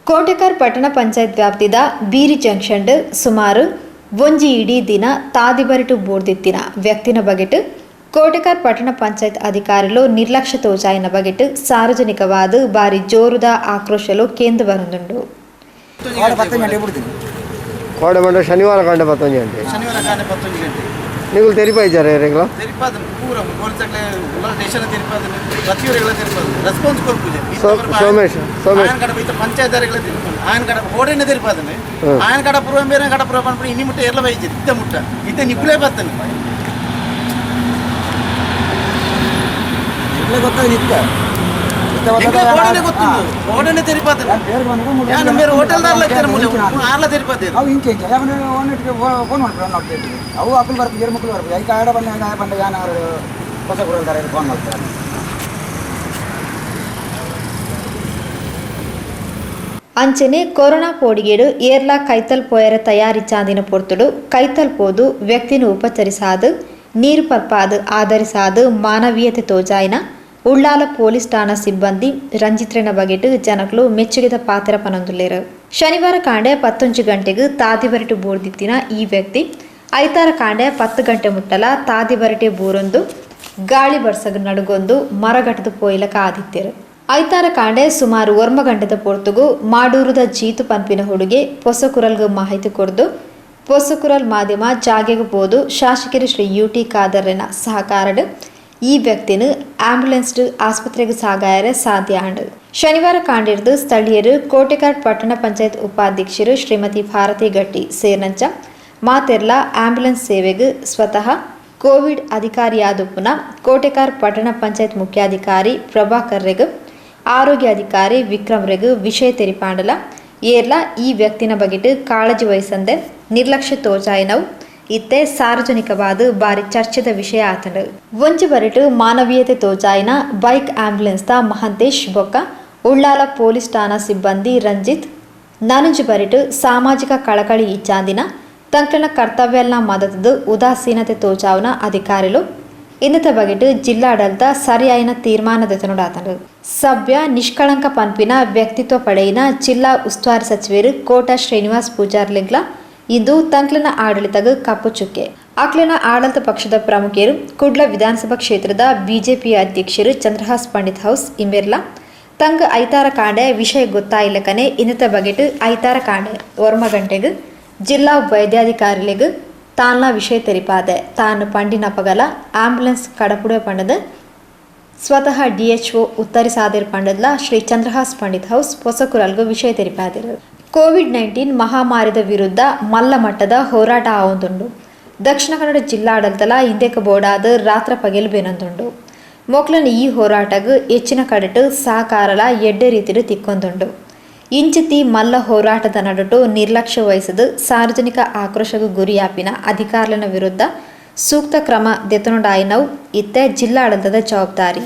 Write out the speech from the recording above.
Kotekar ಪಟ್ಟಣ ಪಂಚಾಯತ್ ವ್ಯಾಪ್ತಿದ ಬೀರಿ junction ಸುಮಾರು ಒಂಜಿ ಇಡೀ ದಿನ ತಾದಿಬರಿಟು ಬೋರ್ದಿತ್ತಿನ ವ್ಯಕ್ತಿನ ಬಗೆಟ್ ಕೋಟೆಕಾರ್ ಪಟ್ಟಣ ಪಂಚಾಯತ್ ಅಧಿಕಾರಿಲು ನಿರ್ಲಕ್ಷ್ಯ ತೋಜಾಯಿನ ಬಗೆಟ್ ಸಾರ್ವಜನಿಕವಾದ ಬಾರಿ ಜೋರುದ ಆಕ್ರೋಶಲು ಕೇಂದ್ರ ಬರಂದುಂಡು. ವಾರ 10 ಗಂಟೆ ಬಿಡ್ತೀನಿ. ಕೋಡೆ ಮಂಡ ಶನಿವಾರ ಕಂಡೆ 10 ಗಂಟೆ. ಶನಿವಾರ ಕಾಂಡೆ 11 ಗಂಟೆ. ನೀವು ತೆರಿಪಾಯಿಜಾರ ಏರೆಗ್ಲ? ತೆರಿಪಾದನೆ ಪೂರ ಪೊಲೀಸಕ್ಲೆ ಉಲ್ಲ ಸ್ಟೇಷನ್ ತೆರಿಪಾದನೆ, ಪ್ರತಿಯೊರಿಗಳ ತೆರಿಪಾದನೆ, ರೆಸ್ಪಾನ್ಸ್ ಕೊರ್ಪುಜೆ. ಸೋಮೇಶ್, ಸೋಮೇಶ್. ಆಯನ ಕಡೆ ಇತ್ತ ಪಂಚಾಯತ್ ದಾರಿಗಳ ತೆರಿಪಾದನೆ, ಆಯನ ಕಡೆ ಹೋಡೆನೆ ತೆರಿಪಾದನೆ. ಆಯನ ಕಡೆ ಪೂರ್ವ ಬೇರೆ ಕಡೆ ಪೂರ್ವ ಪನ್ಪುನಿ ಇನ್ನಿ ಮುಟ್ಟ ಎರ್ಲ ಬೈಜೆ ಇತ್ತ ಮುಟ್ಟ ಇತ್ತ ನಿಕ್ಕುಲೇ ಬರ್ತನೆ. ಇಲ್ಲೇ ಗೊತ್ತದ ನಿತ್ಯ. ಎಂಕ್ಲೆ ಕೋಡೆನೆ ಗೊತ್ತುಂಡು, ಕೋಡೆನೆ ತೆರಿಪಾದನೆ. ಯಾನ್ ಬೇರೆ ಹೋಟೆಲ್ ದಾರ್ಲ ಇತ್ತಾರೆ, ಮೂಲೆ ಆರ್ಲ ತೆರಿಪಾದೆ. ಅವು ಇಂಚೆ ಇಂಚೆ ಯಾಕಂದ್ರೆ ಒನ್ನೆಟ್ಟಿಗೆ ಫೋನ್ ಮಾಡ್ತಾರೆ, ಒನ್ ಅವು ಅಕ್ಕಲು ಬರ್ಪು, ಏರು ಮಕ್ಕಳು ಬರ್ಪು. ಐಕ ಆಡ ಬಂದ ಬಂದ ಯಾನ್ ಅವರು ಹೊಸ ಗುರಲ್ದಾರ ಫೋನ್ ಮಾಡ್ತಾರೆ. ಅಂಚನೆ ಕೊರೋನಾ ಪೋಡಿಗೇಡು ಏರ್ಲಾ ಕೈತಲ್ ಪೋಯರ ತಯಾರಿ ಚಾಂದಿನ ಪೊರ್ತುಡು ಕೈತಲ್ ಪೋದು ವ್ಯಕ್ತಿನ ಉಪಚರಿಸಾದು, ನೀರು ಪರ್ಪಾದು ಆಧರಿಸಾದು ಮಾನವೀಯತೆ ತೋಜಾಯಿನ ಉಳ್ಳಾಲ ಪೊಲೀಸ್ ಠಾಣಾ ಸಿಬ್ಬಂದಿ ರಂಜಿತ್ರೆನ ಬಗೆಟ್ ಜನಕ್ಲು ಮೆಚ್ಚುಗೆದ ಪಾತ್ರ ಪನೊಂದುಲ್ಲೇರು. ಶನಿವಾರ ಕಾಂಡೆ 11 ಗಂಟೆಗೆ ತಾದಿಬರಿಟು ಬೋರ್ದಿತ್ತಿನ ಈ ವ್ಯಕ್ತಿ ಐತಾರ ಕಾಂಡೆ 10 ಗಂಟೆ ಮುಟ್ಟಲ ತಾದಿಬರಿಟೆ ಬೂರೊಂದು ಗಾಳಿ ಬರ್ಸಗ ನಡುಗೊಂದು ಮರಗಟ್ಟದ ಪೋಯಿಲಕ ಆದಿತ್ಯರು. ಐತಾರ ಕಾಂಡೆ ಸುಮಾರು 9 ಗಂಟೆದ ಪೊರ್ತುಗು ಮಾಡೂರುದ ಜೀತು ಪನ್ಪಿನ ಹುಡುಗೆ ಪೊಸಕುರಲ್ಗ್ ಮಾಹಿತಿ ಕೊರ್ದು, ಪೊಸಕುರಲ್ ಮಾಧ್ಯಮ ಜಾಗೆಗೆ ಪೋದು ಶಾಸಕರು ಶ್ರೀ ಯು ಟಿ ಖಾದರ್ನ ಸಹಕಾರಡ್ ಈ ವ್ಯಕ್ತಿನ ಆಂಬ್ಯುಲೆನ್ಸ್ ಆಸ್ಪತ್ರೆಗೆ ಸಾಗಾಯರೆ ಸಾಧ್ಯ ಆಂಡ್. ಶನಿವಾರ ಕಾಂಡಿರ್ದು ಸ್ಥಳೀಯರು ಕೋಟೆಕಾರ್ ಪಟ್ಟಣ ಪಂಚಾಯತ್ ಉಪಾಧ್ಯಕ್ಷರು ಶ್ರೀಮತಿ ಭಾರತಿ ಗಟ್ಟಿ ಸೇರ್ನಂಚ ಮಾತೆರ್ಲ ಆಂಬ್ಯುಲೆನ್ಸ್ ಸೇವೆಗೆ ಸ್ವತಃ ಕೋವಿಡ್ ಅಧಿಕಾರಿಯಾದುಪ್ಪುನ ಕೋಟೆಕಾರ್ ಪಟ್ಟಣ ಪಂಚಾಯತ್ ಮುಖ್ಯಾಧಿಕಾರಿ ಪ್ರಭಾಕರ್ ರೆಗ್, ಆರೋಗ್ಯ ಅಧಿಕಾರಿ ವಿಕ್ರಮ್ ರೆಗ್ ವಿಷಯ ತೆರಿಪಾಂಡಲ ಏರ್ಲ ಈ ವ್ಯಕ್ತಿನ ಬಗೆಟ್ ಕಾಳಜಿ ವಹಿಸಂದೆ ನಿರ್ಲಕ್ಷ್ಯ ತೋಜಾಯಿನವು ಇತ್ತೆ ಸಾರ್ವಜನಿಕವಾದ ಬಾರಿ ಚರ್ಚೆದ ವಿಷಯ ಆತಂಡು. ಒಂಜಿ ಬರಿಟು ಮಾನವೀಯತೆ ತೋಜಾಯಿನ ಬೈಕ್ ಆಂಬ್ಯುಲೆನ್ಸ್ the Mahantesh ಬೊಕ್ಕ ಉಳ್ಳಾಲ ಪೊಲೀಸ್ ಠಾಣಾ ಸಿಬ್ಬಂದಿ ರಂಜಿತ್, ನನೊಂಜಿ ಬರಿಟು ಸಾಮಾಜಿಕ ಕಳಕಳಿ ಇಚ್ಚಾಂದಿನ ತಂಕ್ಲೆನ ಕರ್ತವ್ಯಲ್ನ ಮದತದ ಉದಾಸೀನತೆ ತೋಜಾವುನ ಅಧಿಕಾರಿಲು ಇನ್ನತ ಬಗೆಟ್ ಜಿಲ್ಲಾಡಳಿತ ಸರಿಯಾಯಿನ ತೀರ್ಮಾನ ದೆತೊನೊಡಾತಂಡು. ಸಭ್ಯ, ನಿಷ್ಕಳಂಕ ಪನ್ಪಿನ ವ್ಯಕ್ತಿತ್ವ ಪಡೆಯಿನ ಜಿಲ್ಲಾ ಉಸ್ತುವಾರಿ ಸಚಿವರು ಕೋಟ ಶ್ರೀನಿವಾಸ್ ಪೂಜಾರ್ಲೆಗ್ಲ ಇಂದು ತಂಕ್ಲೆನ ಆಡಳಿತಗ್ ಕಪ್ಪು ಚುಕ್ಕೆ. ಅಕ್ಲೆನ ಆಡಳಿತ ಪಕ್ಷದ ಪ್ರಮುಖರು ಕುಡ್ಲ ವಿಧಾನಸಭಾ ಕ್ಷೇತ್ರದ ಬಿಜೆಪಿ ಅಧ್ಯಕ್ಷರು ಚಂದ್ರಹಾಸ್ ಪಂಡಿತ್ ಹೌಸ್ ಇಂಬೆರ್ಲ ತಂಗ್ ಐತಾರ ಕಾಂಡೆ ವಿಷಯ ಗೊತ್ತಾಯಿಲ್ಲಕನೆ ಇನ್ನತ ಬಗೆಟ್ ಐತಾರ ಕಾಂಡೆ 9 ಗಂಟೆಗೆ ಜಿಲ್ಲಾ ವೈದ್ಯಾಧಿಕಾರಿಲೆಗ್ ತಾನ್ಲ ವಿಷಯ ತೆರಿಪಾದೆ, ತಾನು ಪಂಡಿನ ಪಗಲ ಆಂಬ್ಯುಲೆನ್ಸ್ ಕಡಪುಡೆ ಪಂಡದ ಸ್ವತಃ ಡಿಎಚ್ಒ ಉತ್ತರಿಸಾದಿರ್ ಪಂಡದ್ಲ ಶ್ರೀ ಚಂದ್ರಹಾಸ್ ಪಂಡಿತ್ ಹೌಸ್ ಪೊಸಕುರಲ್ಗು ವಿಷಯ ತೆರಿಪಾದಿರು. ಕೋವಿಡ್-19 ಮಹಾಮಾರಿದ ವಿರುದ್ಧ ಮಲ್ಲ ಮಟ್ಟದ ಹೋರಾಟ ಆವೊಂದುಂಡು. ದಕ್ಷಿಣ ಕನ್ನಡ ಜಿಲ್ಲಾಡಳಿತಲ ಇಂದೆಕ ಬೋಡಾದ ರಾತ್ರ ಪಗೆಲ್ ಬೇನೊಂದುಂಡು. ಮೊಕ್ಲನ ಈ ಹೋರಾಟಗ್ ಹೆಚ್ಚಿನ ಕಡೆಟ್ ಸಹಕಾರಲ ಎಡ್ಡೆ ರೀತಿಡು ತಿಕ್ಕೊಂದುಂಡು. ಇಂಚಿತಿ ಮಲ್ಲ ಹೋರಾಟದ ನಡುಟು ನಿರ್ಲಕ್ಷ್ಯ ವಹಿಸದು ಸಾರ್ವಜನಿಕ ಆಕ್ರೋಶకు ಗುರಿಯಾಪಿನ ಅಧಿಕಾರುల ವಿರುದ್ಧ ಸೂಕ್ತ ಕ್ರಮ ದೆತೊನೊಡಾಯಿನವು ಇತ್ತೆ ಜಿಲ್ಲಾಡಳಿತದ ಜವಾಬ್ದಾರಿ.